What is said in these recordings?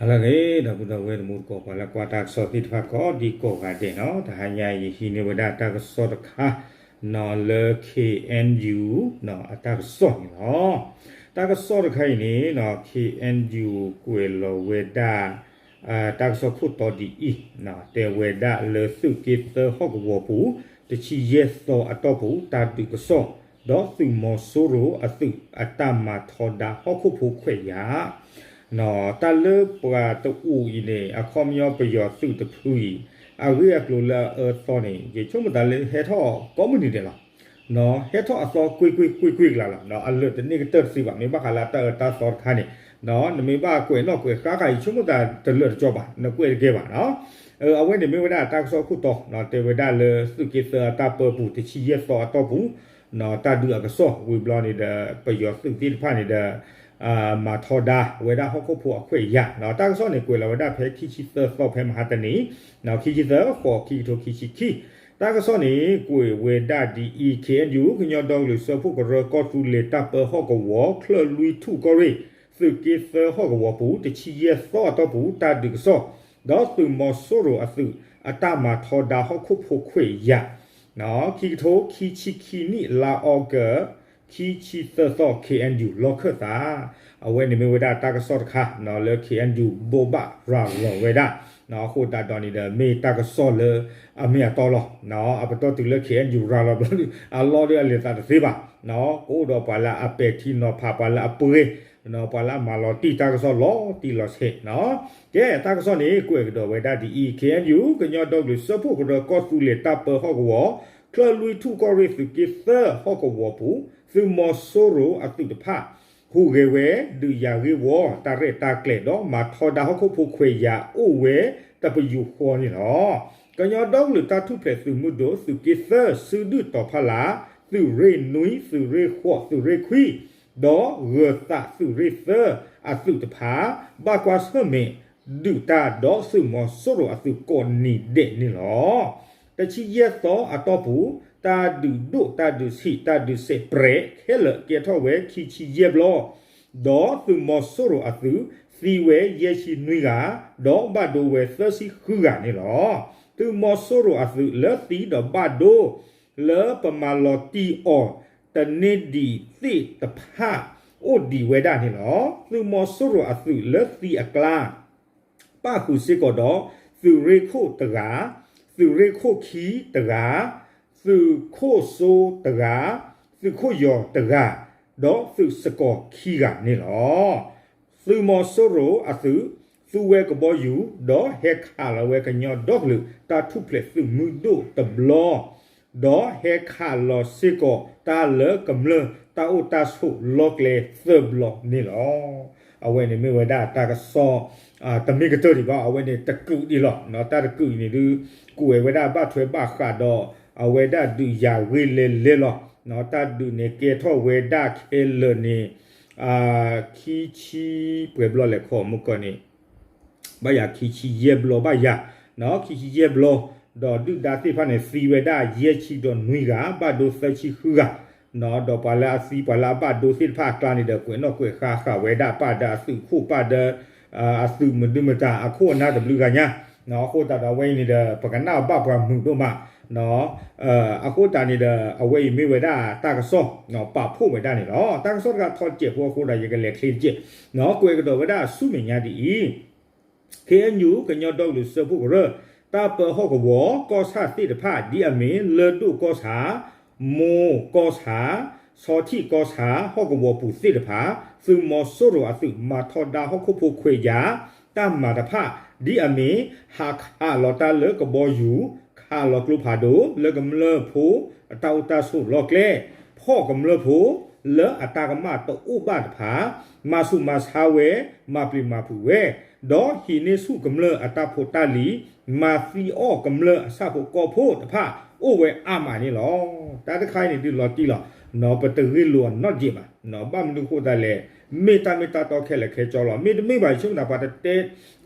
ဟါလၢအဂ့ၤ ဒီပုၢ်ဒီဝဲၢ်တံၤသကိး ပှၤလၢကွၢ်တၢ်ကစီၣ်သ့ၣ်တဖၣ်ကိးဒံကိးဂၤဒဲးနီၤ, တဟါညါအံၤ ယဟံးန့ၢ်ဝဲဒၣ်တၢ်ကစီၣ်တခါနီၤ လၢ K N U နီၤ အတၢ်ကစီၣ်န့ၣ်လီၤ. တၢ်ကစီၣ်တခါအံၤန့ၣ်နီၤ K N U ကွဲးလီၤဝဲဒၣ် တၢ်ကစီၣ်ခိၣ်တီဒ်အံၤ, တဲဝဲဒၣ်လၢသုးက့သၢဟီၣ်ကဝီၤပူၤ တဆံယဲၢ်သီအတီၢ်ပူၤ တၢ်ဒုးကစီၣ် ဒီးသုးမီၤစိရိၤအသုးအတၢ်မၤထီဒါဟီၣ်ခိၣ်ဖိခွဲးယာ် တၢ်လၢပှၤတအိၣ်အံၤန့ၣ် အခီပညီပယီၤသုးတဖုအံၤ အဂ့ၢ်အကျိၤလၢအအၢသီန့ၣ် ယဆိကမိၣ်သးလၢဟဲထီၣ်ကိးမုၢ်နံၤဒဲးလီၤ. ဟဲထီၣ်အသီကွ့ၢ်ကွ့ၢ်ကွ့ၢ်ကွ့ၢ်ကလါလီၤ. အလၢာ်တန့ၢ်ကတၢၢ်တသ့ဘၣ် မ့ၢ်ဘၣ်ဃးလၢတၢ်အၢတၢ်သီတခါန့ၣ် နမ့ၢ်ဘၣ်ကွဲးနီၣ်ကွဲးဃါဃါ ယဆိကမိၣ်သးတလၢာ်တကီဘၣ် နကွဲးတကဲဘၣ်နီၤ. အဝဲန့ၣ်မ့ၢ်ဝဲဒၣ်တၢ်ကစီၣ်ခိၣ်တီ တဲဝဲဒၣ်လၢသုးက့သၢအတၢ်ပၢပူၤ တဆံယဲၢ်သီအတီၢ်ပူၤ တၢ်ဒုးအကစီၣ် ဝံၤဘျီန့ၣ်ဒီး ပယီၤသုးသ့ၣ်တဖၣ်န့ၣ်ဒီး မၤထီဒါဝဲဒၣ်ဟီၣ်ခိၣ်ဖိအခွဲးယာ်နီၤ. တၢ်ကစီၣ်န့ၣ် ကွဲးလီၤဝဲဒၣ်ဖဲခံဆံသၢသီ ဖဲမဟါတနံၤ ခံဆံသၢ ဃိး ခံကထိခံဆံခံ တၢ်ကစီၣ်န့ၣ် ကွဲးဝဲဒၣ်ဒ်အံၤ K N U ကညီဒီကလုာ်စၢဖှိၣ်ကရၢ ကီၢ်သူလ့ၤတၢ်ပၢဟီၣ်ကဝီၤ ချၢၣ်လွံၢ်ထူၣ်ကီၢ်ရ့ၣ် သုးက့သၢဟီၣ်ကဝီၤပူၤ တဆံယဲၢ်သီအတီၢ်ပူၤ တၢ်ဒုးကစီၣ် ဒီးသုးမီၤစိရိၤအသုးအတၢ်မၤထီဒါဟီၣ်ခိၣ်ဖိခွဲးယာ် ခံကထိခံဆံခံနံၣ် လါအီကူး ခံဆံသၢသီ K N U လီၢ်ခၢၣ်သး အဝဲန့ၣ်မ့ၢ်ဝဲဒၣ်တၢ်ကစီၣ်တခါနီၤ လၢ K N U ဘိးဘၣ်ရၤလီၤဝဲဒၣ် အဃိသတးဒီးန့ၣ်ဒီး မ့ၢ်တၢ်ကစီၣ်လၢအမ့ၢ်အတီလီၤ. အပတီၢ်တုၤလၢ K N U ရၤလီၤဘျီ အလီၢ်ဒီးအလဲၤသးတသ့ဘၣ်နီၤ. ကအိၣ်ဒီးပှၤလၢအပဲာ်ထံနီၤဖး ပှၤလၢအပှ့ၤ ပှၤလၢအမၤလီၤတံၢ်တၢ်ကစီၣ်လီၤတံၢ်လီၤဆဲးနီၤ. ကဲ တၢ်ကစီၣ်န့ၣ် ကွဲးကဒီးဝဲဒၣ်ဒ်အံၤ K N U ကညီဒီကလုာ်စၢဖှိၣ်ကရၢကီၢ်သူလ့ၤတၢ်ပၢဟီၣ်ကဝီၤ ချၢၣ်လွံၢ်ထူၣ်ကီၢ်ရ့ၣ်သုးက့သၢဟီၣ်ကဝီၤပူၤ သုးမီၤစိရိၤအသုးတဖၣ် ဟူးဂဲၤဝဲ ဒုးယၤဂ့ၢ်ဝီ တၢ်ရဲၣ်တၢ်ကျဲၤဒီး မၤထီဒါဟီၣ်ခိၣ်ဖိခွဲးယာ်အိၣ်ဝဲတပယူာ်ဃီန့ၣ်လီၤ. ကညီဒီကလုာ်တၢ်ထူၣ်ဖျဲးသုးမုၢ်ဒိၣ် သုးက့သၢ စုဒုၣ်တီၤဖးလး သုးရ့ၣ်နွံ သုးရ့ၣ်ဃိး သုးရ့ၣ်ခွံ ဒီးဂၢၤသးသုးရ့ၣ်သၢအသုးတဖၣ် ဘၣ်ကွၢ်ဆၢၣ်မဲာ် ဒုးတၢ်ဒီးသုးမီၤစိရိၤအသုးကိးနံၤဒဲးန့ၣ်လီၤ. တဆံယဲၢ်သီအတီၢ်ပူၤ တၢ်ဒုးဒိၣ်တၢ်ဒုးဆံး တၢ်ဒုးစဲးပြဲးခဲလၢာ် ကဲထီၣ်ဝဲခံဆံယဲၢ်ဘျီ ဒီးသုးမီၤစိရိၤအသုး သံဝဲယဲၢ်ဆံနွံဂၤ ဒီးဘၣ်ဒိဝဲသၢဆံဃုဂၤန့ၣ်လီၤ. သုးမီၤစိရိၤအသုးလၢသံဒီးဘၣ်ဒိ လၢပမၤလီၤတံၢ်အီၤ တန့ၢ်ဒံးသ့ၣ်တဖၣ် အိၣ်ဒံးဝဲဒၣ်န့ၣ်လီၤ. သုးမီၤစိရိၤအသုးလၢသံအကျါ ပၣ်ဃုာ်စ့ၢ်ကီးဒီး သုးရ့ၣ်ခိၣ်တဂၤ, သုးရ့ၣ်ခိၣ်ခံတဂၤ, သုးခိၣ်စိတဂၤ, သုးခိၣ်ယီၤတဂၤ, ဒီးသုးစကီၤခံဂၤန့ၣ်လီၤ. သုးမီၤစိရိၤအသုး သူဝဲကဘီယူၤ ဒီးဟဲခးလီၤဝဲကညီဒီကလုာ် တၢ်ထူၣ်ဖျဲးသုးမုၢ်ဒိၣ်တဘျီ ဒီးဟဲခးလီၤစ့ၢ်ကီးတၢ်လၢကမျၢၢ်တၢ်အိၣ်တၢ်ဆိးလီၢ်ကျဲသၢဘျီန့ၣ်လီၤ. အဝဲန့ၣ်မ့ၢ်ဝဲဒၣ်တၢ်ကစီၣ် တမ့ၢ်ကတၢၢ်ဒံးဘၣ် အဝဲန့ၣ်တကုးဒံးလီၤ. တၢ်တကုးအံၤန့ၣ်ဒုး ကွဲးဝဲဒၣ်ဘၣ်ထွဲဘၣ်ဃးဒီး အဝဲဒၣ်ဒုးယၤဂ့ၢ်လဲၤလဲၤလီၤ. တၢ်ဒုးန့ၣ်ကဲထီၣ်ဝဲဒၣ်ခဲလၢာ်န့ၣ် ခံဆံပှဲၤဘျီလဲၣ်ခီမုၢ်ကီၢ်န့ၣ် ဘၣ်ယၤခံဆံယဲၢ်ဘျီဘၣ်ယၤ, ခံဆံယဲၢ်ဘျီ, ဒီးဒုၣ်ဒါသ့ၣ်တဖၣ်န့ၣ် သံဝဲဒၣ်ယဲၢ်ဆံဒီးနွံဂၤ, ဘၣ်ဒိသၢဆံဃုဂၤ, ဒီးပှၤလၢအသံ ပှၤလၢအဘၣ်ဒိသ့ၣ်တဖၣ်အကျါန့ၣ်ဒီး ကွဲးနီၣ်ကွဲးဃါဃာ်ဝဲဒၣ် ပာ်ဒီးအသုးခိၣ် ပာ်ဒီး အသုးမဒုမတၤ အခိၣ်အနၢ်တဘျုးဂၤညါ, အဃိသတးဒီးအဝဲအံၤန့ၣ်ဒီး ပကနၣ်ဘၣ်ပှၤမုာ်ဒိၣ်မး အဃိသတးန့ၣ်ဒီး အဝဲအံၤမ့ၢ်ဝဲဒၣ်တၢ်ကစီၣ် ပာ်ဖှိၣ်ဝဲဒၣ်န့ၣ်လီၤ. တၢ်ကစီၣ်တခါထီၣ်တစဲးဖိအဃိဒီး ယကလဲၤချ့တစဲး, ကွဲးကဒီးဝဲဒၣ်ဆူမဲာ်ညါဒ်အံၤ, K N U ကညီဒီကလုာ်စၢဖှိၣ်ကရၢ တၢ်ပၢဟီၣ်ကဝီၤ ကီၢ်ဆၣ်သ့ၣ်တဖၣ် ဒ်အမ့ၢ် လၢၢ်ဒိၣ်ကီၢ်ဆၣ်, မိၢ်ကီၢ်ဆၣ်, ဆီထံးကီၢ်ဆၣ် ဟီၣ်ကဝီၤပူၤသ့ၣ်တဖၣ် သုးမီၤစိရိၤအသုး မၤထီဒါဟီၣ်ခိၣ်ဖိခွဲးယာ် တၢ်မၤတဖၣ် ဒ်အမ့ၢ် ဟးခးလီၤတၢ်လၢကဘီယူၤ, ခးလီၤကျိဖးဒိၣ် လၢကမျၢၢ်ဖိ အတၢ်အိၣ်တၢ်ဆိးလီၢ်ကျဲ, ဖီၣ်ကမျၢၢ်ဖိ လၢအတၢ်ကမၣ်တအိၣ်ဘၣ်တဖၣ် မၤဆူးမၤဆါဝဲ, မၤပျံၤမၤဖုးဝဲ, ဒီးဟံးန့ၢ်ဆူၣ်ကမျၢၢ်အတၢ်ဖိတၢ်လံၤ, မၤသံအီၣ်ကမျၢၢ်အဆၣ်ဖိကီၢ်ဖိတဖၣ် အိၣ်ဝဲအါမးန့ၣ်လီၤ. တၢ်တခါအံၤန့ၣ်ဒုးလီၤတံၢ်လီၤ, ပတဂ့ၢ်လိာ်အနီတစဲးဘၣ်, ဘၣ်မနုၤအဃိသတးလဲၣ်, မ့ၢ်တၢ်မ့ၢ်တၢ်တီခဲလၢာ်ခဲဆ့လီၤ. မ့တမ့ၢ်ဘၣ် ယဆိကမိၣ်သး ပှၤတတဲ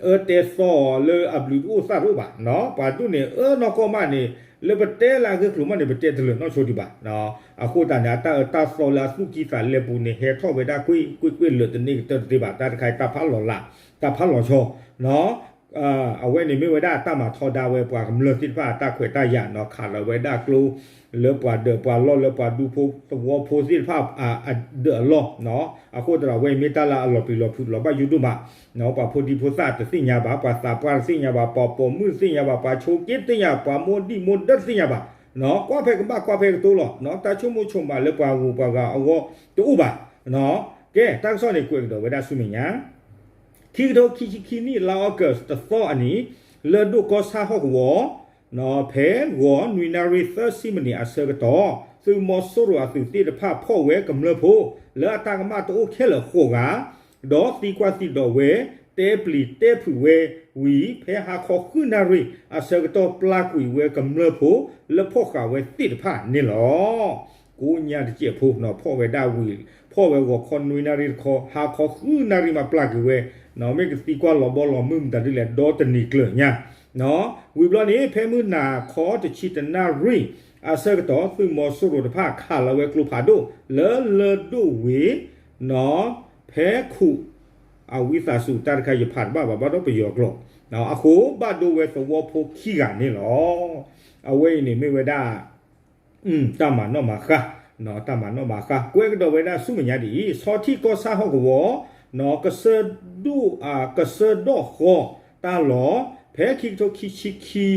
အၢတဲသီအီၤလၢအဘျုးတအိၣ်သၣ်တအိၣ်ဘၣ်, ပှၤဒိၣ်န့ၣ်အၢနီၢ်ကီၢ်မးန့ၣ် လၢပတဲလၢအဂ့ၢ်ကျိၤမးန့ၣ် ပတဲတလၢာ်နီၢ်ဆိဒံးဘၣ်. အဃိသတးန့ၣ် အတၢ်အၢတၢ်သီလၢအသူၣ်ကံၢ်သးလဲပူၤန့ၣ် ဟဲထီၣ်ဝဲဒၣ်ကွ့ၢ်ကွ့ၢ်ကွ့ၢ် လၢာ်တန့ၢ်ကတၢၢ်တသ့ဘၣ်. တၢ်တခါအံၤတၢ်ဖးလီၤလး, တၢ် တၢ်ဖးလီၤဆီ အဝဲန့ၣ်မ့ၢ်ဝဲဒၣ်တၢ်မၤထီဒါဝဲပှၤကမျၢၢ်သ့ၣ်တဖၣ်အတၢ်ခွဲးတၢ်ယာ်နီၤ ခးလီၤဝဲဒၣ်ကျိ လၢပှၤဒၢးပှၤလီၢ်လၢပှၤဒူဖိသဝီဖိ သ့ၣ်တဖၣ်အဒၢးအလီၢ် အဃိသတးဒီးအဝဲအံၤမ့ၢ်တၢ်လၢအလီၤပျံၤလီၤဖုးလီၤဘၣ်ယိၣ်ဒိၣ်မး ပှၤဖိဒံဖိသၣ်တသ့ၣ်ညါဘၣ် ပှၤသးပှၢ်တသ့ၣ်ညါဘၣ် ပှၤပိာ်မုၣ်တသ့ၣ်ညါဘၣ် ပှၤဆိးက့တသ့ၣ်ညါ ပှၤမိၢ်ဒံၣ်မိၢ်ဒၢတသ့ၣ်ညါဘၣ် ကွၢ်ဖဲကဘၣ်ကွၢ်ဖဲကတိၤလီၤ တၢ်ဆိကမိၣ်ဆိကမးလၢပှၤဂုၤပှၤဂၤအဂီၢ်တအိၣ်ဘၣ် ကဲ တၢ်ကစီၣ်န့ၣ်ကွဲးကဒီးဝဲဒၣ်ဆူမဲာ်ညါ ခံကထိခံဆံခံနံၣ် လါအီကူးတသီအနံၤ လၢဒိၣ်ကီၢ်ဆၣ်ဟီၣ်ကဝီၤ ဖဲဂီၤနွံနၣ်ရံၣ်သၢဆံမံးနံးအဆၢကတီၢ် သုးမီၤစိရိၤအသုးသ့ၣ်တဖၣ်ဖီၣ်ဝဲကမျၢၢ်ဖိ လၢအတၢ်ကမၣ်တအိၣ်ခဲလၢာ်ဃိးဂၤ ဒီးသံကွၢ်သံဒိးဝဲ တဲပျံၤတဲဖုးဝဲဝံၤ ဖဲဟါခီဃုနၣ်ရံၣ်အဆၢကတီၢ် ပျၢ်ကွံာ်ဝဲကမျၢၢ်ဖိ လၢဖီၣ်ဃာ်ဝဲသ့ၣ်တဖၣ်န့ၣ်လီၤ. ကိးညါတစဲးဖိနီၤ ဖီၣ်ဝဲဒၣ်ဝံၤ ဖီၣ်ဝဲဂီၤခီနွံနၣ်ရံၣ်တခီ ဟါခီဃုနၣ်ရံၣ်မးပျၢ်ကွံာ်ဝဲ မ့ၢ်ကသံကွၢ်လီၤဘီလီၤမုၢ်မတၤဒ်လဲၣ် ဒီတနံၤကျၢၤညါ ဝံၤဘျီန့ၣ် ဖဲမုၢ်နၤခီတဆံတနၣ်ရံၣ်အဆၢကတီၢ် သုးမီၤစိရိၤတဖၣ်ခးလီၤဝဲကျိဖးဒိၣ် လၢလၢၢ်ဒိၣ်ဝ့ၤ နီၤ ဖဲခူး အဝံသးစူၤ တၢ်တခါယဖးတဘၣ်ဘၣ်ဘၣ်ဒီးပယီၤကျိာ် အဃိဘၣ်ဒိဝဲသဝီဖိခံဂၤန့ၣ်လီၤ. အဝဲအံၤန့ၣ်မ့ၢ်ဝဲဒၣ် တၢ်မၤနီၣ်မၤဃါ တၢ်မၤနီၣ်မၤဃါ ကွဲးကဒီးဝဲဒၣ်ဆူမဲာ်ညါဒ်အံၤ ဆီထံၣ်ကီၢ်ဆၣ်ဟီၣ်ကဝီၤ နီၤ ကစၢၢ်ဒိၣ် ကစၢၢ်ဒိၣ်ဃီတၢ်လီၢ် ဖဲခံကထိခံဆံခံ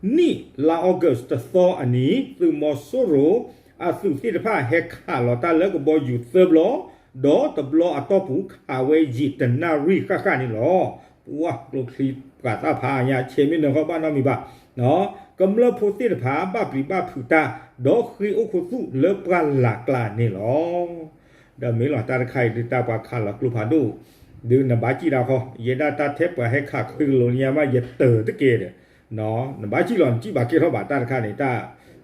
နံၣ် လါအီကူးတသီအနံၤ သုးမီၤစိရိၤအသုးသ့ၣ်တဖၣ် ဟဲခးလီၤတၢ်လၢကဘီယူၤသၢဘျီ ဒီးတဘျီအတီၢ်ပူၤခးဝဲယံာ်တနၣ်ရံၣ်ဃၣ်ဃၣ်န့ၣ်လီၤ. ပှၤကျိချံပှၤသၣ်ဖးညါ ဆဲးမ့ၢ်နၢၤဃီဘၣ်နီတမံၤဘၣ် ကမျၢၢ်ဖိသ့ၣ်တဖၣ် ဘၣ်ပျံၤဘၣ်ဖုးတၢ် ဒီးဃ့အိၣ်ခူသူၣ်လၢပှၢ်လၢ်ကျါန့ၣ်လီၤ. ဒီးမ့ၢ်လီၤတၢ်တခါအံၤဒုးတၢ်ပှၤခးလီၤကျိဖးဒိၣ် ဒုးနဘၣ်စံၣ်ဒၣ်ခီ ယဲဒၣ်တၢ်ထဲပှၤဟဲခးခွံကလိာ်လၢညါမး ယတၢၤတက့ၢ်ဒီး နဘၣ်စံၣ်လီၤ နစံၣ်ဘၣ်ကဲထီၣ်ဘၣ်တၢ်တခါန့ၣ် တၢ်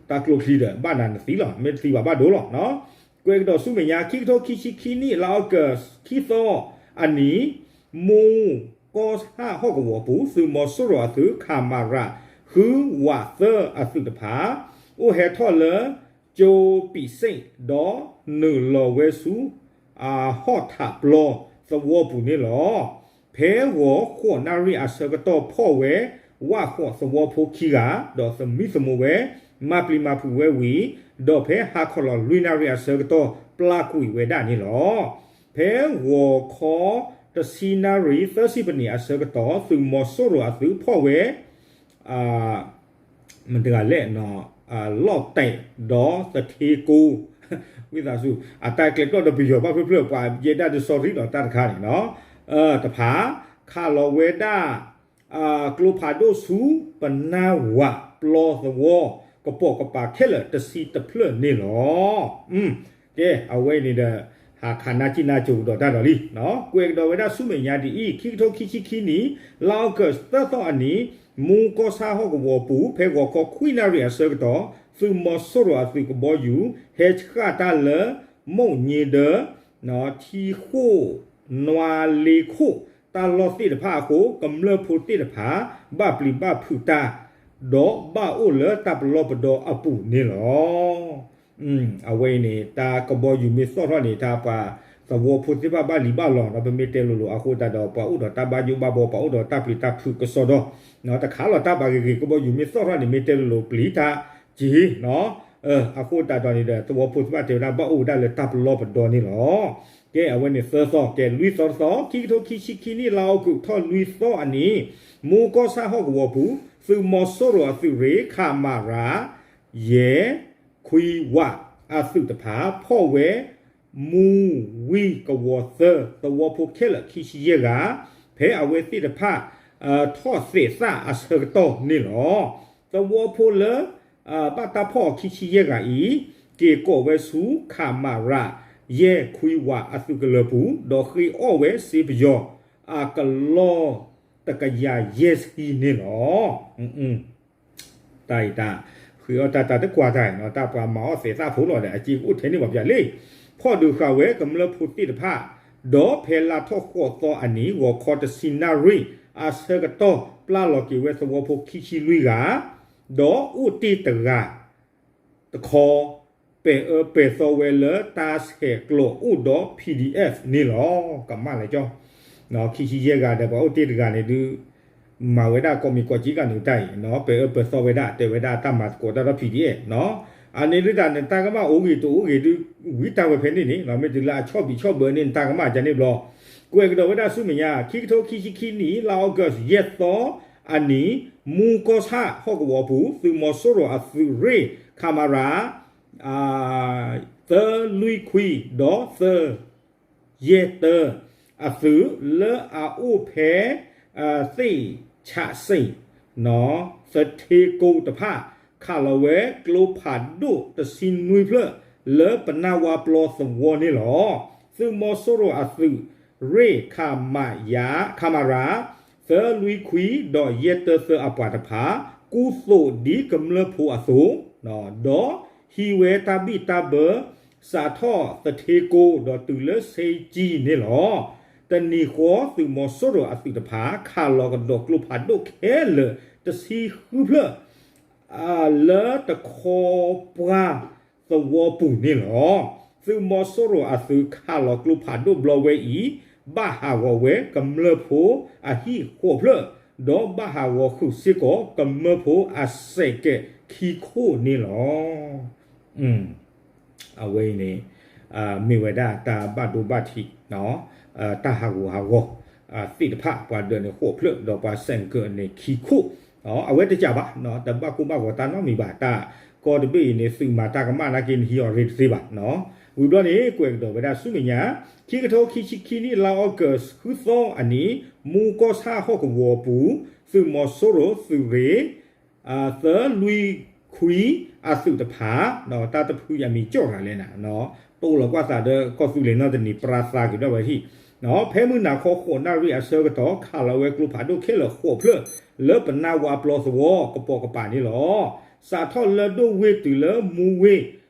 ကျိချံဒီး ဘၣ်နၤနသံလီၤ မ့ၢ်တသံဘၣ်ဘၣ်ဒိလီၤ. ကွဲးကဒီးဆူမဲာ်ညါ ခံကထိခံဆံခံနံၣ် လါအီကူးခံသီအနံၤ မူကီၢ်ဆၣ်ဟီၣ်ကဝီၤပူၤ သုးမီၤစိရိၤအသုး ခမရ ဃုဝးသၢအသုးတဖၣ် အိၣ်ဟဲထီၣ်လၢ ကၠိပံးစ့ၣ် ဒီးနုာ်လီၤဝဲဆူ အဟီၣ်ထးပျီသဝီပူၤန့ၣ်လီၤ. ဖဲဂီၤဃိးနၣ်ရံၣ်အဆၢကတီၢ်ဖီၣ်ဝဲ ဝၣ်ဃိးသဝီဖိခံဂၤ ဒီးသမံသမိးဝဲ မၤပျံၤမၤဖုးဝဲဝံၤ ဒီးဖဲဟါခီလီၤလွံၢ်နၣ်ရံၣ်အဆၢကတီၢ် ပျၢ်ကွံာ်ဝဲဒၣ်န့ၣ်လီၤ. ဖဲဂီၤခီတဆံနၣ်ရံၣ်သၢဆံပနံးအဆၢကတီၢ် သုးမီၤစိရိၤအသုးဖီၣ်ဝဲ မတၤတဂၤလဲၣ် လီၢ်တဲာ်ဒီးသထ့ကိ ဝံသးစူၤ အတၢ်ကျဲၤကျီၢ်ဒီးပယီၤဘၣ်ဖျၢၣ်ဖျၢၣ် ပှၤယဲဒၣ်ဒုး sorry ဒီးတၢ်တခါန့ၣ်နီၤ တဖၣ် ခးလီၤဝဲဒၣ် ကျိဖးဒိၣ်ဆူ ပနၢ်ဝးပျီသဝီ ကပိာ်ကပၤခဲလၢာ်တဆံတဖျၢၣ်န့ၣ်လီၤ. ကဲ အဝဲအံၤန့ၣ်ဒီး ဟးခးနၢ်ကံၣ်နၢ်ကၠိကဒီးတၢ်ဒီးလံ ကွဲးကဒီးဝဲဒၣ်ဆူမဲာ်ညါဒ်အံၤ ခံကထိခံဆံခံနံၣ် လါအီကူးသၢသီအနံၤ မူကီၢ်ဆၣ်ဟီၣ်ကဝီၤပူၤ ဖဲဂီၤခီခွံနၣ်ရံၣ်အဆၢကတီၢ် သုးမီၤစိရိၤအသုးကဘီယူၤ ဟဲဆှၣ်တၢ်လၢ မိၢ်ည့ဒၢ ထံဃိၣ် နွါလ့ခိၣ် တၢ်လီၢ်သ့ၣ်တဖၣ်အဃိ ကမျၢၢ်ဖိသ့ၣ်တဖၣ် ဘၣ်ပျံၤဘၣ်ဖုးတၢ် ဒီးဘၣ်အိၣ်လၢတၢ်ပလီၢ်ပဒီအပူၤန့ၣ်လီၤ. အဝဲအံၤန့ၣ် တၢ်ကဘီယူၤမ့ၢ်သီၣ်ထီၣ်န့ၣ် တၢ်ပှၤသဝီဖိသ့ၣ်တဖၣ်ဘၣ်လံၤဘၣ်လီၤ ဒီးပမ့ၢ်တဲလိၤလိၤအဃိသတးဒီး ပှၤအိၣ်ဒီးတၢ်ဘၣ်ယိၣ်ဘၣ်ဘီ ပှၤအိၣ်ဒီးတၢ်ပျံၤတၢ်ဖုးကစီဒီ တခါလီၤတၢ်ပှၤဂ့ၤဂ့ၤ ကဘီယူၤမ့ၢ်သီၣ်ထီၣ်န့ၣ် မ့ၢ်တဲလိၤလိၤပျံၤတၢ်က့ၤ အဃိသတးဒီးန့ၣ်ဒီး သဝီဖိသ့ၣ်တဖၣ်တဲဝဲဒၣ်ဘၣ်အိၣ်ဝဲဒၣ်လၢတၢ်ပလီၢ်ပဒီန့ၣ်လီၤ. ကဲ အဝဲန့ၣ်သၢသီ ကဲ လွံၢ်သီတသီ ခံကထိခံဆံခံနံၣ် လါအီကူးထီၣ်လွံၢ်သီအနံၤ မူကီၢ်ဆၣ်ဟီၣ်ကဝီၤပူၤ သုးမီၤစိရိၤအသုးရ့ၣ် ခမရ ယဲၢ် ခွံဝး အသုးတဖၣ် ဖီၣ်ဝဲ မူဝံကဝီၤသၢ သဝီဖိခဲလၢာ်ခံဆံယဲၢ်ဂၤ ဖဲအဝဲသ့ၣ်တဖၣ် ထီၣ်သဲးသၣ်အဆၢကတီၢ်န့ၣ်လီၤ. သဝီဖိလၢ ဘၣ်တၢ်ဖီၣ်အီၤခံဆံယဲၢ်ဂၤအံၤ က့ၤကိးဝဲဆူ ခမရ ယဲၢ်ခွံဝးအသုးကလၢၤပူၤ ဒီးဃ့အီၣ်ဝဲစ့ပယီၤ အကလီၢ်တကယၤယဲၢ်ဆံန့ၣ်လီၤ. တၢ်အံၤတၢ် ဃ့အီၣ်တၢ်တၢ်တကွၢ်တၢ်နီၤ တၢ်ပှၤမၤအီၣ်သဲးသၣ်ဖိလီၤဒီး အစ့ကအိၣ်ထဲန့ၣ်ပှၤပျၢၤလံ ဖီၣ်ဒုးဃာ်ဝဲကမျၢၢ်ဖိသ့ၣ်တဖၣ် ဒီးဖဲလါထီၣ်ဃိးသီအနံၤ ဂီၤခီတဆံနၣ်ရံၣ် အဆၢကတီၢ် ပျၢ်လီၤက့ၤဝဲသဝီဖိခံဆံလွံၢ်ဂၤ ဒီးအိၣ်တ့ၢ်တဂၤ တခီ ပဲာ်အၢပဲာ်သီဝဲလၢတၢ်ဆဲးကျိးအိၣ်ဒီး P D F န့ၣ်လီၤ. ကမၣ်လဲၣ်ကၠီ ခံဆံယဲၢ်ဂၤဒီး ပှၤအိၣ်တ့ၢ်တဂၤန့ၣ်ဒုး မၤဝဲဒၣ်ကိးမံၤကိးကံကးနုာ်တၢ်အံၤ ပအၢပၢသီဝဲဒၣ် တဲဝဲဒၣ်တၢ်မၤသကိးတၢ်ဒီး ဖံးဒံၣ်အဲၣ် အန့ၣ်ဒုးတၢ်န့ၣ် တၢ်ကမၣ်အိၣ်ဂ့ၤတအိၣ်ဂ့ၤဒုး ဝံတၢ်ဝဲဖဲန့ၣ်န့ၣ် မ့ၢ်တုၤလၢအဆီၣ်ဘံးဆီၣ်ဘၢန့ၣ် တၢ်ကမၣ်ကန့ၣ်ဘျီ ကွဲးကဒီးဝဲဒၣ်ဆူမဲာ်ညါ ခံကထိခံဆံခံနံၣ် လါအီကူး ယဲၢ်သီအနံၤ မူကီၢ်ဆၣ်ဟီၣ်ကဝီၤပူၤ သုးမီၤစိရိၤအသုးရ့ၣ် ခမရ သၢလွံၢ်ခွံ ဒီးသၢ ယဲၢ်တၢ အသုးလၢအအိၣ်ဖဲ သ့ၣ်ဆးစ့ၣ် သထ့ကိတဖၣ် ခးလီၤဝဲကျိဖးဒိၣ်တဆံနွံဖျၢၣ် လၢပနၢ်ဝါပျီသဝီန့ၣ်လီၤ. သုးမီၤစိရိၤအသုးရ့ၣ် ခမရ သၢလွံၢ်ခွံ ဒီးယဲၢ်တၢသၢအပှၤတဖၣ် ကူသိးဒ်ကမျၢၢ်ဖိအသိး ဒီးဟံးဝဲတၢ်ဘံၣ်တၢ်ဘၢ စးထီၣ်သထ့ကိ ဒီးတုၤလၢဆ့ကၠံန့ၣ်လီၤ. တနံၤဃီသုးမီၤစိရိၤအသုးတဖၣ် ခးလီၤကဒီးကျိဖးဒိၣ်ခဲလၢာ်တဆံဃုဖျၢၣ် လၢတခီပှၢ်သဝီပူၤန့ၣ်လီၤ. သုးမီၤစိရိၤအသုးခးလီၤကျိဖးဒိၣ်ဘျီဝဲအံၤ ဘၣ်ဟးဂီၤဝဲကမျၢၢ်ဖိအဟံၣ်ဃိးဖျၢၣ် ဒီးဘၣ်ဟးဂီၤဃုာ်စ့ၢ်ကီးကမျၢၢ်ဖိအစဲးကဲးခံခိၣ်န့ၣ်လီၤ. အဝဲအံၤန့ၣ် မ့ၢ်ဝဲဒၣ်တၢ်ဘၣ်ဒိဘၣ်ထံး တၢ်ဟးဂူာ်ဟးဂီၤသ့ၣ်တဖၣ် ပှၤဒၢးန့ၣ်ဃိးဖျၢၣ် ဒီးပှၤစဲးကဲးန့ၣ်ခံခိၣ် အဝဲတကးဘၣ် တဘၣ်ကိၢ်ဘၣ်ဂီၤတၢ်နီတမံၤဘၣ် တၢ်ကီတဘ့ၣ်အံၤန့ၣ် သုးမၤတၢ်ကမၣ်နာ်က့ နဟံးအီၤရ့တသ့ဘၣ်. ဝံၤဘျီန့ၣ် ကွဲးကဒီးဝဲဒၣ်ဆူမဲာ်ညါ ခံကထိခံဆံခံနံၣ် လါအီကူး ဃုသီအနံၤ မူကီၢ်ဆၣ်ဟီၣ်ကဝီၤပူၤ သုးမီၤစိရိၤသုးရ့ၣ် သၢလွံၢ်ခွံအသုးတဖၣ် တၢ်တဖုအံၤအမံၤကၠီၣ်ရၤလဲၣ်နၤ တိၢ်လီၤကွၢ်သးဒီးကီၢ်သူလ့ၤနီတနံၤ ပြါသးက့ၤဒီးဝဲဟံၣ် ဖဲမုၢ်နၤခီဃိးနၣ်ရံၣ်အဆၢကတီၢ် ခးလီၤဝဲကျိဖးဒိၣ်ခဲလၢာ်ဃိးဖျၢၣ် လၢပနၢ်ဝါပျီသဝီကပိာ်ကပၤန့ၣ်လီၤ. စးထီၣ်လၢဒိၣ်ဝ့ၢ်တုၤလၢမူဝ့ၢ်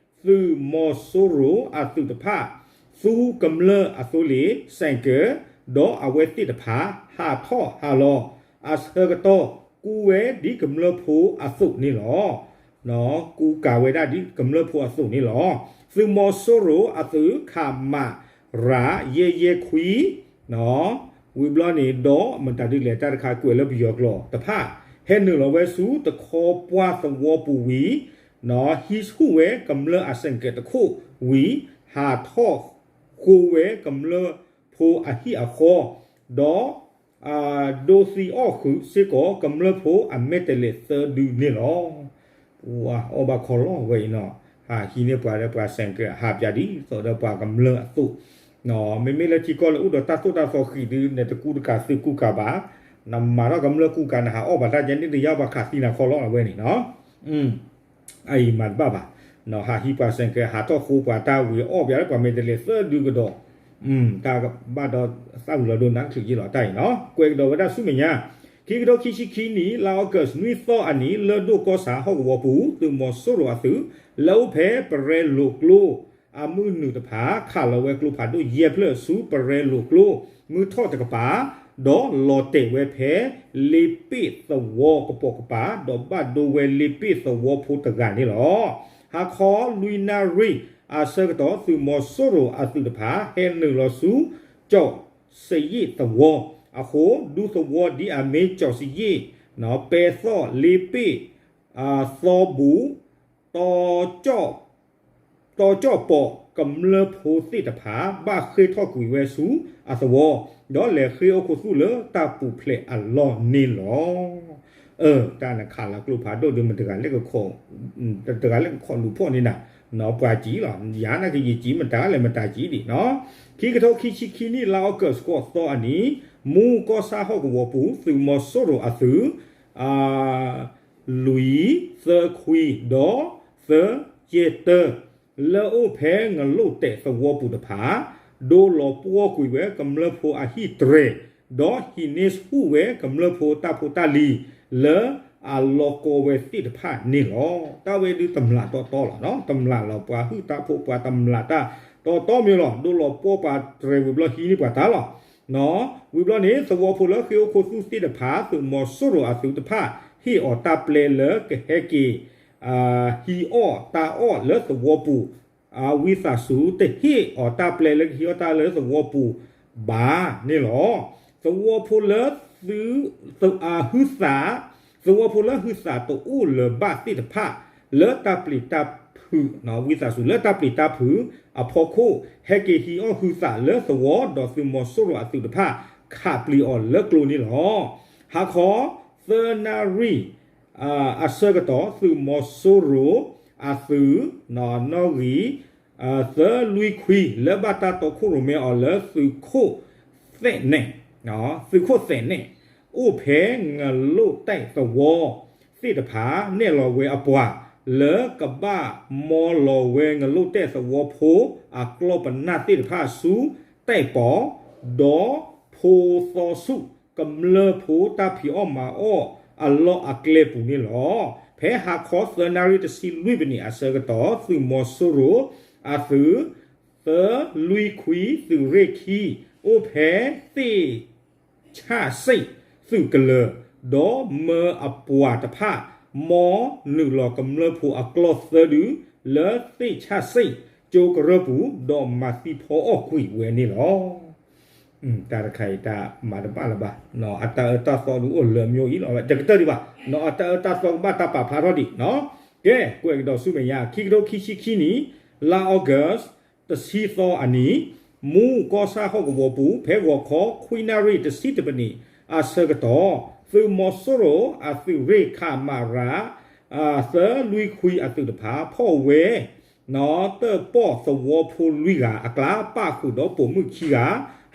သုးမီၤစိရိၤအသုးတဖၣ် သူကမျၢၢ်အသိလ့ၣ် စဲးကဲး ဒီးအဝဲသ့ၣ်တဖၣ် ဟးထီၣ်ဟးလီၤ အဆၢကတီၢ် ကူဝဲဒ်ကမျၢၢ်ဖိအသိးန့ၣ်လီၤ. ကူကၤဝဲဒၣ်ဒ်ကမျၢၢ်ဖိအသိးန့ၣ်လီၤ. သုးမီၤစိရိၤအသုး ခမရ ယဲၢ်ယဲၢ်ခွံ ဝံၤဘျီန့ၣ် ဒီးမတၤဒ်လဲၣ်တၢ်တခါကွဲးလၢပယီၤကျိာ်တဖၣ် ဟဲနုာ်လီၤဝဲဆူတခီပှၢ်သဝီပူၤဝံၤ ဟံးဆူၣ်ဝဲကမျၢၢ်အစဲးကဲးတခိၣ်ဝံၤ ဟးထီၣ်ဃိဝဲကမျၢၢ်ဖိအဟံၣ်အဃီ ဒီး ဒိးသံအီၣ်ဃုာ်စ့ၢ်ကီးကမျၢၢ်ဖိအမဲာ်တဲးလဲးသၢဒုန့ၣ်လီၤ. ပှၤအီၣ်ဘၣ်ခီလီၤဝဲအံၤနီၤ ဟးဟံးန့ၢ်ပှၤဒီးပှၤစဲးကဲး ဟးပၠးဒ်သိးဒီးပှၤကမျၢၢ်အသိး မ့မ့ၢ်လၢထံကီၢ်လၢအိၣ်ဒီးတၢ်သိၣ်တၢ်သီဃံးဒုး နတကူတကၤသုးကူကၤဘၣ် နမၤထီၣ်ကမျၢၢ်ကူကၤ နဟးအီၣ်ဘၣ်တၢ်ကဲန့ၣ် တယါဘၣ်ခးသံနၤခီလီၤဝဲန့ၣ်နီၤ အအံၤမၤတဘၣ်ဘၣ် ဟးဟံးပှၤစဲးကဲး ဟးထီၣ်ဃိပှၤတၢ်ဝံၤအီၣ်ပၠးလၢပှၤမဲာ်တဲးလဲးသၢဒုကဒီး တၢ်ဘၣ်ဒီးသၣ်ဝံၤလီၤဒိနါတချုးယ့ၢ်လီၤတၢ်အံၤနီၤ ကွဲးကဒီးဝဲဒၣ်ဆူမဲာ်ညါ ခံကထိခံဆံခံနံၣ် လါအီကူး နွံသီအနံၤ လၢဒိၣ်ကီၢ်ဆၣ်ဟီၣ်ကဝီၤပူၤ သုးမီၤစိရိၤအသုး လၢအိၣ်ဖဲပရဲလိာ်ကျိ အမုၢ်နုာ်တဖၣ် ခးလီၤဝဲကျိဖးဒိၣ်ယဲၢ်ဖျၢၣ်ဆူပရဲလိာ်ကျိ မုၢ်ထီၣ်တကပၤ ဒီးလီၤတဲာ်ဝဲဖဲ လ့ပ့ၣ်သဝီကပိာ်ကပၤ ဒီးဘၣ်ဒိဝဲလ့ပ့ၣ်သဝီဖိတဂၤန့ၣ်လီၤ. ဟါခီလွံၢ်နၣ်ရံၣ်အဆၢကတီၢ် သုးမီၤစိရိၤအသုးတဖၣ် ဟဲနုာ်လီၤဆူ ကၠီၣ်စယ့ၣ်သဝီ အဃိ ဒူသဝီဒ်အမ့ၢ်ကၠီၣ်စယ့ၣ် ပဲသီၣ်လ့ပ့ၣ် သီဘူၣ် တီကၠီၣ်ပီၣ် ကမျၢၢ်ဖိသ့ၣ်တဖၣ် ဘၣ်ဃ့ၢ်ထီၣ်ကွံာ်ဝဲဆူအသဝီ ဒီးလဲၤဃ့ၢ်အိၣ်ခူသူၣ်လၢတၢ်ပူၤဖျဲးအလီၢ်န့ၣ်လီၤ. တၢ်နခးလီၤကျိဖးဒိၣ်ဒုး မတဂၤလဲၣ်ကခီၣ် တဂၤလဲၣ်ကခီၣ်လူၤဖီၣ်န့ၣ်နၤ ပှၤစံးလီၤ ယၤနာ်က့ယစံး မတၤလဲၣ်မတၤစံးဒံးနီၤ ခံကထိခံဆံခံနံၣ် လါအီကူး ဃိးသီအနံၤ မူကီၢ်ဆၣ်ဟီၣ်ကဝီၤပူၤ သုးမီၤစိရိၤအသုး လွံၢ် သၢ ခွံ ဒီး သၢ ယဲၢ် တၢ လၢအိၣ်ဖဲငလိၣ်တဲာ်သဝီပူၤတဖၣ် ဒိလီၤပှီၢ်ကွံာ်ဝဲကမျၢၢ်ဖိအဟံၣ်တြဲၤ ဒီးဟံးန့ၢ်ဆူၣ်ဝဲကမျၢၢ်ဖိတၢ်ဖိတၢ်လံၤ လၢအလီၤကီဝဲသ့ၣ်တဖၣ်န့ၣ်လီၤ. တၢ်ဝဲဒုးတမျးတီတီလီၤနီၤ တမျးလီၤပှၤဟုၣ်တၢ်ဖိပှၤတမျးတၢ်တီတီမ့ၢ်လီၤ ဒိလီၤပှီၢ်ပှၤတြဲၤဝံၤဘျီဟံးန့ၢ်ပှၤတၢ်လီၤ ဝံၤဘျီန့ၣ် သဝီဖိလၢဃ့ၢ်အိၣ်ခူသူၣ်သ့ၣ်တဖၣ် သုးမီၤစိရိၤအသုးတဖၣ် ဟ့ၣ်အီၤတၢ်ပျဲလၢကဟဲက့ၤ ဟံးအီၣ်တၢ်အီၣ်လၢသဝီပူၤ ဝံသးစူၤ တဟ့ၣ်အီၤတၢ်ပျဲလၢကဟံးအီၣ်တၢ်လၢသဝီပူၤဘၣ်န့ၣ်လီၤ. သဝီဖိလၢ အဟုသး, သဝီဖိလၢဟုသးတအိၣ်လၢၤဘၣ်သ့ၣ်တဖၣ် လၢတၢ်ပျံၤတၢ်ဖုး, ဝံသးစူၤလၢတၢ်ပျံၤတၢ်ဖုးအဖီခိၣ် ဟဲက့ၤဟံးအီၣ်ဟုသးလၢသဝီ ဒီးသုးမီၤစိရိၤအသုးတဖၣ် ခးပျံၤအီၤလၢကျိန့ၣ်လီၤ. ဟါခီ သၢနၣ်ရံၣ် အဆၢကတီၢ် သုးမီၤစိရိၤအသုး နီၣ်ဂံၢ် သၢလွံၢ်ခွံ လၢဘၣ်တၢ်တီခိၣ်ရိၣ်မဲအီၤလၢသုးခိၣ် သုးခိၣ်သဲးနဲၣ် အိၣ်ဖဲငလိၣ်တဲၣ်သဝီသ့ၣ်တဖၣ် နဲၣ်လီၤဝဲအပှၤ လၢကဘၣ်မီလီၤဝဲငလိၣ်တဲၣ်သဝီဖိအကျီၢ်ပနၢ်သ့ၣ်တဖၣ်ဆူ တဲၣ်ပီၤ ဒီးဖိသီဆူၣ် ကမျၢၢ်ဖိတၢ်ဖံးအီၣ်မၤအီၣ်အလီၢ်အကျဲပူၤန့ၣ်လီၤ. ဖဲဟါခီသၢနၣ်ရံၣ်တဆံလွံၢ်မံးနံးအဆၢကတီၢ် သုးမီၤစိရိၤအသုး သၢလွံၢ်ခွံ သုးရ့ၣ်ခံ အိၣ်ဖဲသ့ၣ်ဆၣ်စ့ၣ်သုးကလၢၤ ဒီးမၢအပှၤတဖၣ် မီနုာ်လီၤကမျၢၢ်ဖိအကျီၢ်သၢဒု လၢသ့ၣ်ဆၣ်စ့ၣ် ကၠိကရၢၢ်ပူၤ ဒီးမၤသံဖီအီၣ်ကွံာ်ဝဲန့ၣ်လီၤ. တၢ်တခါအံၤတၢ်မၤတဘၣ်လၢၤဘၣ်, အတၢ်အၢတၢ်သီဒုးအိၣ်လၢာ်မ့ၢ်အံၤလီၤ, တကတၢၢ်ဒံးဘၣ်, အတၢ်အၢတၢ်သီကဘၣ်တၢ်ပာ်ဖျါထီၣ်ဒံး, ကဲ ကွဲးကဒီးဆူမဲာ်ညါ ခံကထိခံဆံခံနံၣ် လါအီကူး တဆံသီအနံၤ မူကီၢ်ဆၣ်ဟီၣ်ကဝီၤပူၤ ဖဲဂီၤခီခွံနၣ်ရံၣ်တဆံတမံးနံးအဆၢကတီၢ် သုးမီၤစိရိၤအသုးရ့ၣ် ခမရ သၢလွံၢ်ခွံအသုးတဖၣ် ဖီၣ်ဝဲ တၢၣ်ပီၣ်သဝီဖိလွံၢ်ဂၤအကျါ ပၣ်ဃုာ်ဒီးပိာ်မုၣ်ခံဂၤ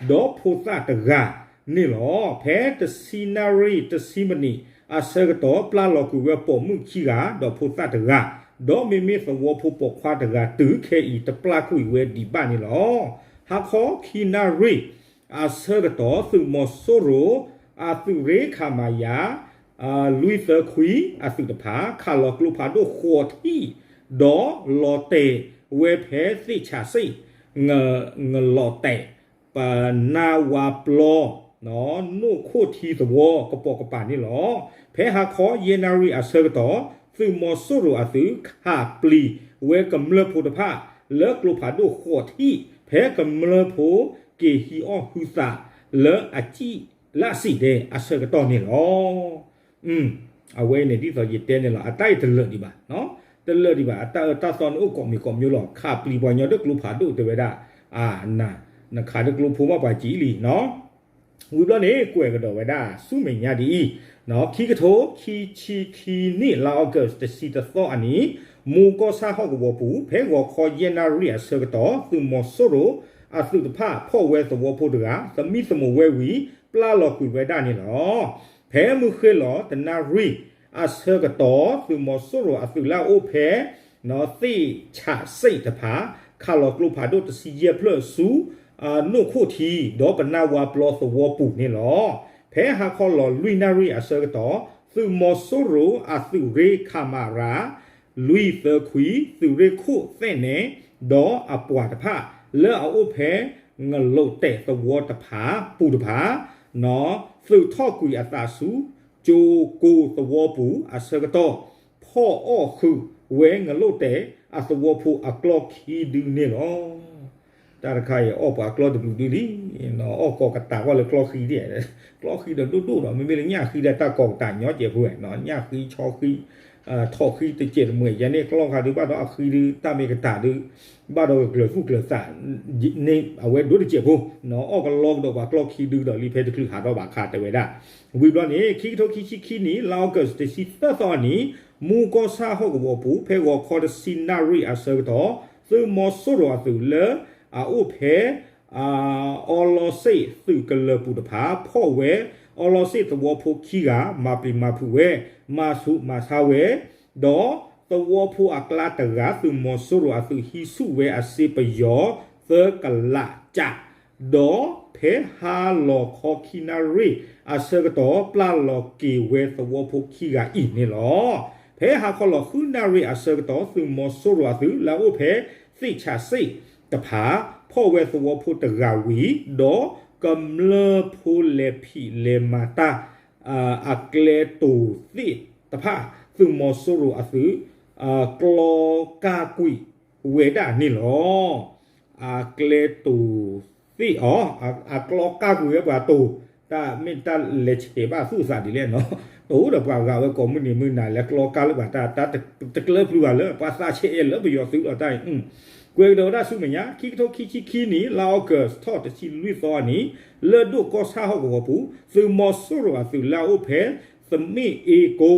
ဒီးဖိသၣ်တဂၤန့ၣ်လီၤ. ဖဲတဆံနၣ်ရံၣ်တဆံမံးနံးအဆၢကတီၢ် ပျၢ်လီၤကွံာ်ဝဲပိာ်မုၣ်ခံဂၤ ဒီးဖိသၣ်တဂၤ, ဒီးမ့မ့ၢ်သဝီဖိပိာ်ခွါတဂၤ တုၤခဲအံၤတပျၢ်ကွံာ်ဝဲဒံးဘၣ်န့ၣ်လီၤ. ဟါခီခံနၣ်ရံၣ်အဆၢကတီၢ် သုးမီၤစိရိၤအသုးရ့ၣ် ခမရ လွံၢ်သၢခွံအသုးတဖၣ် ခးလီၤကျိဖးဒိၣ်ဃိးထံၣ် ဒီးလီၤတဲာ်ဝဲဖဲသ့ၣ်ဆၣ်စ့ၣ် ငလိးတဲာ် ပနၢ်ဝါပျီ နိၣ်ခိၣ်ထံသဝီ ကပိာ်ကပၤန့ၣ်လီၤ. ဖဲဟါခီယဲၢ်နၣ်ရံၣ်အဆၢကတီၢ် သုးမီၤစိရိၤအသုး ခးပျံၤဝဲကမျၢၢ်ဖိတဖၣ် လၢကျိဖးဒိၣ်ဃိးထံၣ် ဖဲကမျၢၢ်ဖိက့ၤဟံးအီၣ်ဟုသး လၢအစံၣ် လၢအစံၣ်ဒဲအဆၢကတီၢ်န့ၣ်လီၤ. အဝဲအံၤန့ၣ် ဒ်သိးယတဲန့ၣ်လီၤ, အတၢ်အံၤတလၢာ်ဒံးဘၣ်, တလၢာ်ဒံးဘၣ်, အတၢ်အၢတၢ်သီန့ၣ်အိၣ်ကိးမံၤကိးမံၤလီၤ. ခးပျံၤပှၤညီဒီးကျိဖးဒိၣ်တဲဝဲဒၣ်, နခးဒီးကျိဖိမးပှၤစံၣ်လံနီၤ. ဝံၤဘျီန့ၣ် ကွဲးကဒီးဝဲဒၣ်ဆူမဲာ်ညါဒ်အံၤ, ခံကထိခံဆံခံနံၣ် လါအီကူး တဆံတသီအနံၤ, မူကီၢ်ဆၣ်ဟီၣ်ကဝီၤပူၤ ဖဲဂီၤခီယဲၢ်နၣ်ရံၣ်အဆၢကတီၢ် သုးမီၤစိရိၤအသုးတဖၣ် ဖီၣ်ဝဲသဝီဖိတဂၤ သမံသမိးဝဲဝံၤ ပျၢ်လီၤကွံာ်ဝဲဒၣ်န့ၣ်လီၤ. ဖဲမုၢ်ဃ့ၢ်လီၤတနၣ်ရံၣ်အဆၢကတီၢ် သုးမီၤစိရိၤအသုးလၢအအိၣ်ဖဲ သ့ၣ်ဆၣ်စ့ၣ်တဖၣ် ခးလီၤကျိဖးဒိၣ်တဆံယဲၢ်ဖျၢၣ်ဆူ နိၣ်ခိၣ်ထံ ဒီးပနၢ်ဝါပျီသဝီပူၤန့ၣ်လီၤ. ဖဲဟါခီလီၤလွံၢ်နၣ်ရံၣ်အဆၢကတီၢ် သုးမီၤစိရိၤအသုးရ့ၣ် ခမရ လွံၢ်သၢခွံ သုးရ့ၣ်ခိၣ်သဲးနဲၣ် ဒီးအပှၤတဖၣ် လၢအအိၣ်ဖဲ ငလိးတဲာ်သဝီတဖၣ် ပူၤတဖၣ် သုးထီၣ်ကွံာ်အသးဆူ ကၠိကိသဝီပူၤအဆၢကတီၢ် ဖီၣ်အီၣ်ဃုာ်ဝဲငလိးတဲာ်အသဝီဖိအကျီၢ်ခံဒုန့ၣ်လီၤ. တၢ်တခါအံၤအီၣ်ပှၤကျီၢ်တဘျုးဒုလံ, အီၣ်ကိးကတးဂီၢ်လၢကျီၢ်ဃံဒ်, ကျီၢ်ဃံဒီးဒိၣ်ဒိၣ်ဒီး မ့မ့ၢ်လၢညၣ်ဃံဒီးတၢ်ကိးကတးညီကဲးဖိဝဲ, ညၣ်ဃံ ဆီဃံ ထိၣ်ဃံတစဲးတမှဲး ယဲန့ၣ်ကျီၢ်ဃံဒု ဘၣ်ဒီးအဃံဒု တၢ်မ့ၢ်ကတးဒု ဘၣ်ဒီးကကျၢၤသူၣ်ကျၢၤသး န့ၣ်အဝဲဒိၣ်တစဲးဖိ, အီၣ်ကလီကဒီးပှၤကျီၢ်ခံဒုဒီးလံဖဲတချုးဟးထီၣ်ဘၣ်ခါတဲဝဲဒၣ်. ဝံၤဘျီန့ၣ် ခံကထိခံဆံခံနံၣ် လါအီကူး တဆံသၢသီအနံၤ မူကီၢ်ဆၣ်ဟီၣ်ကဝီၤပူၤ ဖဲဂီၤခီတဆံနၣ်ရံၣ်အဆၢကတီၢ် သုးမီၤစိရိၤအသုးလၢအအိၣ်ဖဲ အီလီစ့ၣ်သုးကလၢၤပူၤတဖၣ် ဖီၣ်ဝဲ အီလီစ့ၣ်သဝီဖိခံဂၤ မၤပျံၤမၤဖုးဝဲ မၤဆူးမၤဆါဝဲ ဒီးသဝီဖိအကျါတဂၤ သုးမီၤစိရိၤအသုးဟံးဆူၣ်ဝဲအစ့ပယီၤ သၢကလးကၠး ဒီးဖဲဟါလီၤခီခံနၣ်ရံၣ်အဆၢကတီၢ် ပျၢ်လီၤက့ၤဝဲသဝီဖိခံဂၤအံၤန့ၣ်လီၤ. ဖဲဟါခီလီၤဃုနၣ်ရံၣ်အဆၢကတီၢ် သုးမီၤစိရိၤအသုးလၢအအိၣ်ဖဲ သ့ၣ်ဆၣ်စ့ၣ်တဖၣ် ဖီၣ်ဝဲသဝီဖိတဂၤဝံၤ ဒီးကမျၢၢ်ဖိလဲၤဖံးလဲၤမၤတၢ် အကျဲတိၤသ့ၣ်တဖၣ် သုးမီၤစိရိၤအသုး ကျီကၢ်ကွံာ်ဝဲဒၣ်န့ၣ်လီၤ. အကျဲတိၤသ့ၣ်အီၤ အကျီကၢ်ကွံာ်ဝဲပှၤတိၤ တၢ်မ့ၢ်တၢ်လဲၤဆဲးဘၣ်သူၣ်အသးဒ်လဲၣ်နီၤ, တအိၣ်ဒီးပှၤဂၤဝဲကိးမုၢ်နံၤမုၢ်နၤလဲၤကျီကါလၢပှၤတၢ် တၢ်တကျၢၤပျုၤဘၣ်လၢပှၤသးဆဲးအဲၣ်လၢပယီၤသုးလီၤတၢ်အံၤ, ကွဲးကဒီးဝဲဒၣ်ဆူမဲာ်ညါ ခံကထိခံဆံခံနံၣ် လါအီကူးထီၣ်တဆံလွံၢ်သီအနံၤ လၢၢ်ဒိၣ်ကီၢ်ဆၣ်ဟီၣ်ကဝီၤပူၤ သုးမီၤစိရိၤအသုးလၢအအိၣ်ဖဲ သမ့ၣ်အ့ကိ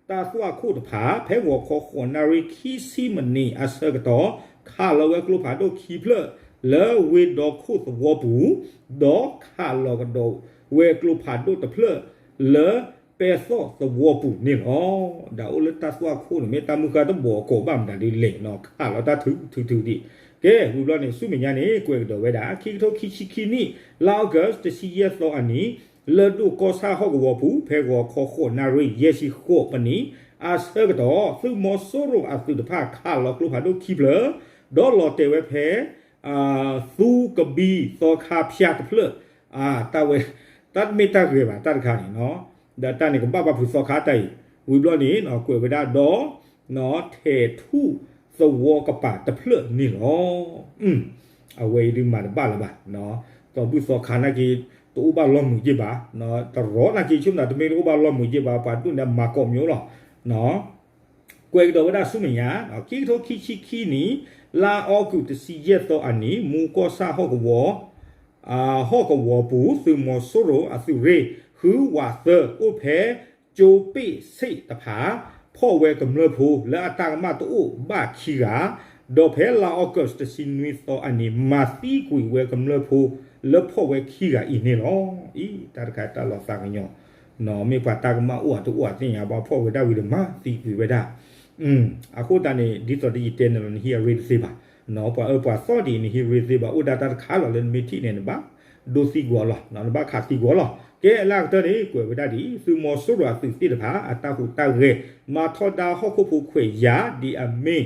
တၢ်သွၣ်ခိၣ်တဖၣ် ဖဲဂီၤခီဃိးနၣ်ရံၣ်ခံဆံမံးနံးအဆၢကတီၢ် ခးလီၤဝဲကျိဖးဒိၣ်ခံဖျၢၣ် လၢဝ့ၢ်ဒီခိၣ်သဝီပူၤ, ဒီးခးလီၤကဒီးဝဲကျိဖးဒိၣ်တဖျၢၣ် လၢပဲသီၣ်သဝီပူၤန့ၣ်လီၤ. ဒီးအိၣ်လၢတၢ်သွၣ်ခိၣ်န့ၣ် မ့ၢ်တၢ်မုၢ်ဃၢ်တဘီးကိးဘၣ်မတၤဒ်လဲၣ်နီၤ ခးလီၤတၢ်ထုထုထုဒံး, ကဲ ဝံၤဘျီန့ၣ် ဆူမဲာ်ညါန့ၣ် ကွဲးကဒီးဝဲဒၣ် ခံကထိခံဆံခံနံၣ် လါအီကူးတဆံယဲၢ်သီအနံၤ လၢၢ်ဒိၣ်ကီၢ်ဆၣ်ဟီၣ်ကဝီၤပူၤ ဖဲဂီၤခီဃိးနၣ်ရံၣ် ယဲၢ်ဆံဃိးမံးနံး အဆၢကတီၢ် သုးမီၤစိရိၤအသုးတဖၣ်ခးလီၤကျိဖးဒိၣ်ခံဖျၢၣ် ဒီးလီၤတဲာ်ဝဲဖဲ သူကဘံသီခါဖၠၣ်တဖျၢၣ်, တၢ်ဝဲ တၢ်တမ့ၢ်တၢ်ဂဲၤဘၣ်တၢ်တခါန့ၣ်, ဒီးတၢ်န့ၣ်ကဘၣ်ဘၣ်ဖုးသီခါတၢ်အံၤ, ဝံၤဘျီန့ၣ် ကွဲးဝဲဒၣ်ဒီး ထဲးထူၣ်သဝီကပၤတဖျၢၣ်န့ၣ်လီၤ. အဝဲအံၤဒုးမၤတဘၣ်လၢၤဘၣ်, သီဘူၣ်သီခါနာ်က့ တအိၣ်ဘၣ်လီၢ်မုာ်ယ့ၢ်ဘၣ်, တရီနာ်က့ ဆိကမိၣ်တမ့ၢ်တအိၣ်ဘၣ်လီၢ်မုာ်ယ့ၢ်ဘၣ် ပှၤဒိၣ်န့ၣ်မၤကိးမၠိလီၤ. ကွဲးကဒီးဝဲဒၣ်ဆူမဲာ်ညါ, ခံကထိခံဆံခံနံၣ် လါအီကူးတဆံယဲၢ်သီအနံၤ မူကီၢ်ဆၣ်ဟီၣ်ကဝီၤ ဟီၣ်ကဝီၤပူၤ သုးမီၤစိရိၤအသုးရ့ၣ် ဃုဝးသၢ အိၣ်ဖဲ ကၠိပ့ၣ်ဆ့ၣ်တဖၣ် ဖီၣ်ဝဲကမျၢၢ်ဖိလၢအတၢ်ကမၣ်တအိၣ်ဘၣ်ခံဂၤ, ဒီးဖဲလါအီကူးတဆံနွံသီအနံၤ မၤသံကွံာ်ဝဲကမျၢၢ်ဖိလၢဖီၣ်ဝဲခံဂၤအံၤန့ၣ်လီၤ. အံၤ တၢ်တခါတၢ်လီၤသးကညီၤ မ့ၢ်ပှၤတၢ်ကမၣ်အိၣ်အတအိၣ်အသ့ၣ်ညါ ပှၤဖီၣ်ဝဲဒၣ်ဝံၤဒီးမၤသံကွံာ်ဝဲဒၣ် အဃိသတးန့ၣ် ဒ်သိးဒီးယတဲန့ၣ်လီၤ နဟံးအရ့တသ့ဘၣ်, ပှၤအၢပှၤသီဒ်အံၤ နဟံးရ့တသ့ဘၣ် အိၣ်ဒၣ်တၢ်တခါလီၤလၢနမ့ၢ်ထံၣ်န့ၣ် နဘၣ်ဒိသံကွံာ်အီၤလီၤ, နဘၣ်ခးသံကွံာ်အီၤလီၤ. ကဲလၢအကတၢၢ်န့ၣ် ကွဲးဝဲဒၣ်ဒ်အံၤ သုးမီၤစိရိၤအသုးသ့ၣ်တဖၣ် အတၢ်ဟူးတၢ်ဂဲၤ မၤထီဒါဟီၣ်ခိၣ်ဖိခွဲးယာ် ဒ်အမ့ၢ်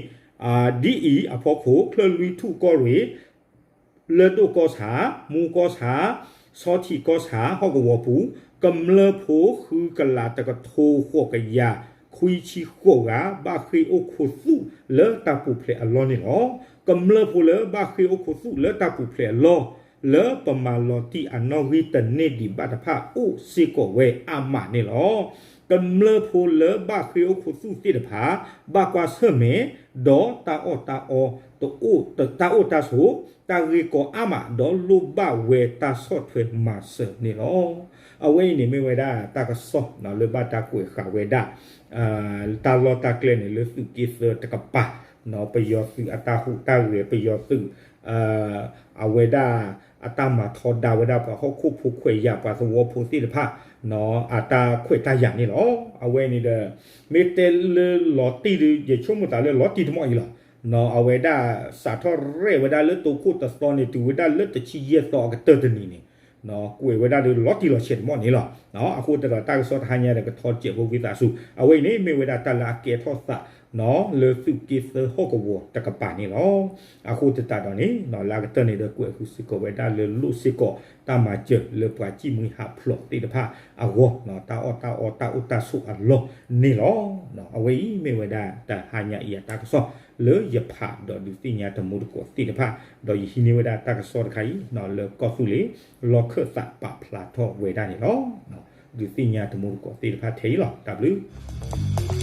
ဒ်အံၤအဖီခိၣ် ချၢၣ်လွံၢ်ထူၣ်ကီၢ်ရ့ၣ် လၢၢ်ဒိၣ်ကီၢ်ဆၣ်, မူကီၢ်ဆၣ်, ဆီထံးကီၢ်ဆၣ် ဟီၣ်ကဝီၤပူၤ ကမျၢၢ်ဖိဃုကလးတကထိဃိးကယၤ ခွံဆံဃိးဂၤ ဘၣ်ဃ့ၢ်အိၣ်ခိးသူၣ်လၢတၢ်ပူၤဖျဲးအလီၢ်န့ၣ်လီၤ. ကမျၢၢ်ဖိလၢဘၣ်ဃ့ၢ်အိၣ်ခိးသူၣ်လၢတၢ်ပူၤဖျဲးအလီၢ် လၢပမၤလီၤတံၢ်အနီၣ်ဂံၢ်တန့ၢ်ဒံးဘၣ်တဖၣ်အိၣ်စ့ၢ်ကီးဝဲအါမးန့ၣ်လီၤ. ကမျၢၢ်ဖိလၢဘၣ်ဃ့ၢ်အိၣ်ခိးသူၣ်သ့ၣ်တဖၣ် ဘၣ်ကွၢ်ဆၢၣ်မဲာ် ဒီးတၢ်အီၣ်တၢ်အီတအိၣ် တၢ်အိၣ်တၢ်ဆိး တၢ်ဂ့ၢ်ကီအါမး ဒီးလိၣ်ဘၣ်ဝဲတၢ်ဆီၣ်ထွဲမၤစၢၤန့ၣ်လီၤ. အဝဲအံၤန့ၣ်မ့ၢ်ဝဲဒၣ်တၢ်ကစီၣ်လၢဘၣ်တၢ်ကွဲးဃာ်ဝဲဒၣ် တၢ်လီၢ်တၢ်ကျဲန့ၣ် လၢသုးက့သၢတကပၤ ပယီၤသုးအတၢ်ဟူးတၢ်ဂဲၤ ပယီၤသုး အဝဲဒၣ်အတၢ်မၤထီဒါဝဲဒၣ်ပှၤဟီၣ်ခိၣ်ဖိခွဲးယာ် ပှၤသဝီဖိသ့ၣ်တဖၣ် အတၢ်ခွဲးတၢ်ယာ်န့ၣ်လီၤ. အဝဲန့ၣ်ဒီး မ့ၢ်တဲလၢလီၤတံၢ်ဒီး ယဆိကမိၣ်သးလၢလီၤတံၢ်တမီၢ်အံၤလီၤ. အဝဲဒၣ်စးထီၣ်ရဲၣ်ဝဲဒၣ်လၢတိခိၣ်တသီန့ၣ် တုၤဝဲဒၣ်လၢတဆံယဲၢ်သီအကတၢၢ်တနံၤန့ၣ် ကွဲးဝဲဒၣ်ဒီးလီၤတံၢ်လီၤဆဲးတမီၢ်န့ၣ်လီၤ. အဃိသတးဒီးတၢ်ကစီၣ်တဟါညါဒီးကထီတစဲးဖိဝံသးစူၤ အဝဲအံၤန့ၣ်မ့ၢ်ဝဲဒၣ်တၢ်လၢအကဲထီၣ်သး လၢသုးက့သၢဟီၣ်ကဝီၤတကပၤန့ၣ်လီၤ. အဃိသတးဒီးန့ၣ် လၢအကတၢၢ်န့ၣ်ဒီးကွဲးဃုာ်စ့ၢ်ကီးဝဲဒၣ်လၢလိၣ်စ့ၢ်ကီး တၢ်မၤစၢၤလၢပှၤစံၣ်မှံဟးဖျိးသ့ၣ်တဖၣ်အဂီၢ် တၢ်အီၣ်တၢ်အီတၢ်အိၣ်တၢ်ဆိးအလီၢ်န့ၣ်လီၤ. အဝဲအံၤမ့ၢ်ဝဲဒၣ်တဟါညါအံၤအတၢ်ကစီၣ် လၢယဖးဒီးဒုးသ့ၣ်ညါတမူတကိးသ့ၣ်တဖၣ် ဒီးယဟံးန့ၢ်ဝဲဒၣ်တၢ်ကစီၣ်တခါအံၤ လၢကီၢ်သူလ့ၤ လီၢ်ခၢၣ်သးပာ်ဖျါထီၣ်ဝဲဒၣ်န့ၣ်လီၤ. ဒုးသ့ၣ်ညါတမူတကိးသ့ၣ်တဖၣ်ထဲအံၤလီၤ. တၢ်ဘျုး